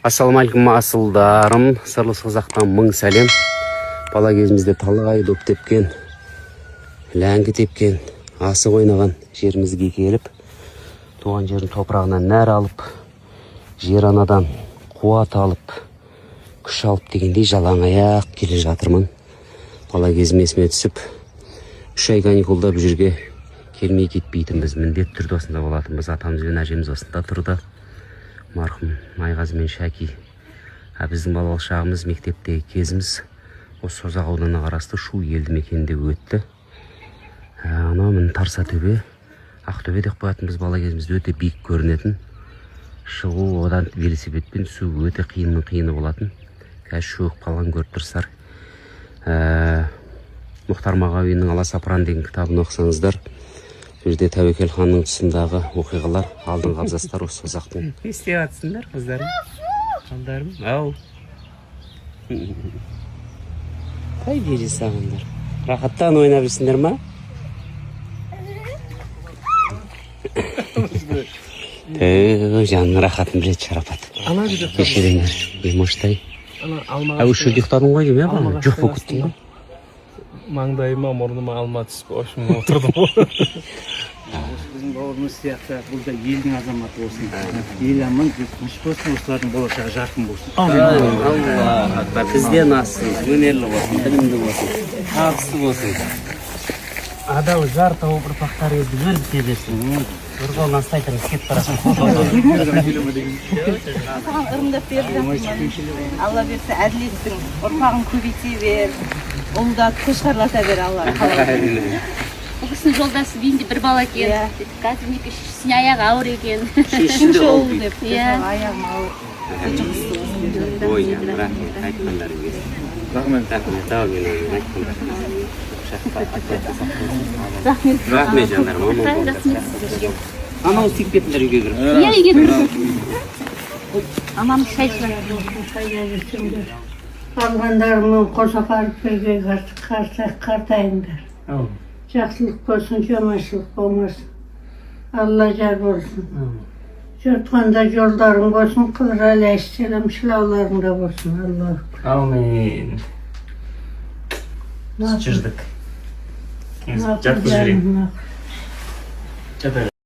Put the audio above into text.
Ассалаумағалейкум, асылдарым! Сырлы Созақтан мың сәлем! Бала кезімізде талай доп тепкен, ләңгі тепкен, асық ойнаған жерімізге келіп, туған жердің топырағынан нәр алып, жер анадан қуат алып, күш алып дегендей, жалаң аяқ келе жатырмын. Бала кезім есіме түсіп, 3 ай каникулда бұл жерге келмей кетпейтінбіз, міндетті түрде осында болатынбыз. Атамыз бен әжеміз осында тұрды, марқұм Майғазы мен Шәки. А біздің балалық шағымыз, мектептегі кезіміз осы Созақ ауданына қарасты Шу елді мекенінде өтті. Анау міне, Тарса төбе, Ақтөбе деп қоятынбыз бала кезімізде, өте биік көрінетін. Шығу, одан велосипедпен түсу өте қиынның қиыны болатын. Қазір шөгіп қалған, көріп тұрсыздар. Мұхтар Мағауиннің «Аласапыран» деген кітабын оқысаңыздар, сол жерде Тәуекел ханның тұсындағы оқиғалар, алдыңғы абзацтар осы Созақтың. Не істеп жатсыңдар, қыздарым, балдарым? Ау, тай бере салыңдар, рахаттан ойнап жүрсіңдер ма? Түү, жанның рахатын біледі Шарапат. Ана жерде. Кешіріңдер, Моштай. Ана алма. А, осы жерде ұйықтадың ғой деймін, иә, Алма бағана жоқ болып ағаштың кеттің ғой. Маңдайыма, мұрныма алма түсіп, в общем, отырдым ғой. Осы біздің бауырымыз сияқты, бұл да елдің азаматы болсын, ел аман, жұрт тыныш болсын, осылардың болашағы жарқын болсын. Аллаху акбар! Бізден ассын, өнерлі болсын, білімді болсын, табысты болсын, адал жар тауып, ұрпақтарыңызды өрбіте берсін. Бір қолынан ұстай тұрыңыз, кетіп барасың. Саған ырымдап беріп жатырмын. Алла берсе, әділеттің ұрпағын көбейте бер, ұлдат, қошқарлата бер, Алла қаласа. Бұл кісінің жолдасы бейінде бір бала екен. Иә. Қазір мінекей, шешесінің аяғы ауыр екен. Үшінші ұл деп. Иә. Аяғым ауыр. Жұғысты болсын деп жатыр. Ой, жаным, рахмет, айтқандарың келсін. Рахмет. Рахмет, әумин, әумин, айтқандарың. Рахмет. Рахмет, жандарым, аман болыңдар. Рахмет сіздерге. Анау істеп кетіңдер үйге кіріп. Иә, үйге кіріп. Анам шай ішіп. Қайда алғандарыңмен қоса барып, бірге қартайыңдар. Жақсылық болсын, жаманшылық болмасын, Алла жар болсын. Жатқанда жолдарың болсын, Қыдыр алейхиссалам шылауларыңда болсын, Алла. Әумин. Жүрдік. Жатқызып жіберейін. Жата.